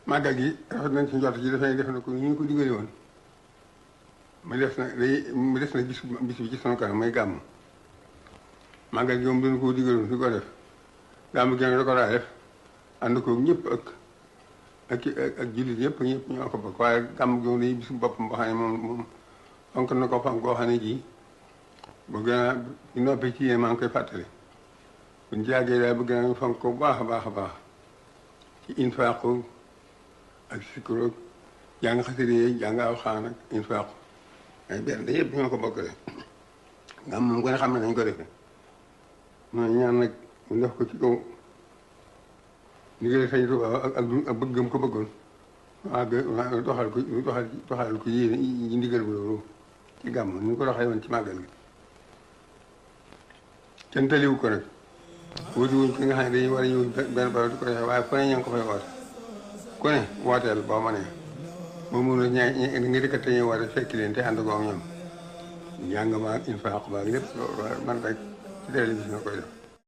màggal gi rafet nañ ci njort ji dafay def na ko ñu ko digale woon mu des na bis bi ci sunu kanam mooy gàmm màggal gi moom dañu ko digaloon di ko def gàmm gi nag da ko daa def ànd ko ñëpp ak jullit ñëpp ñoo ko bokk waaye gàmm gi moom dañuy bisu boppam boo xam ne moom fonk na ko fonk koo xam ne ji bu gën a noppee ci yéen maa ngi koy fàttali buñ jàggee daal bëgg naa ñu fonk ko bu baax a baax a baax ci infaaqu ak sikkuroog jàng xasida yi jàng alxuraan ak infaaqu ay benn yëpp ñoo ko bokk de nga moom ko ne xam ne nañ ko defee mooy ñaan nag ñu def ko ci kaw ndigal Sëñ Tuubaa ak bëggam ko bëggoon waa doxal ko yéene yi ndigal bu loolu ci gàmm ni ñu ko doxee woon ci màggal gi kenn taliwu ko nag wuti wuñ ki nga xam ne dañuy war a ñëw benn barab di ko defee waaye fu ne ña ngi ko fay woote ku ne wooteel boo ma nee boo mënul nga dikkat te ñuy woote fekki leen te ànd ko ak ñoom njàng ma ak infaaq ba ak lépp man rek ci télévision koy def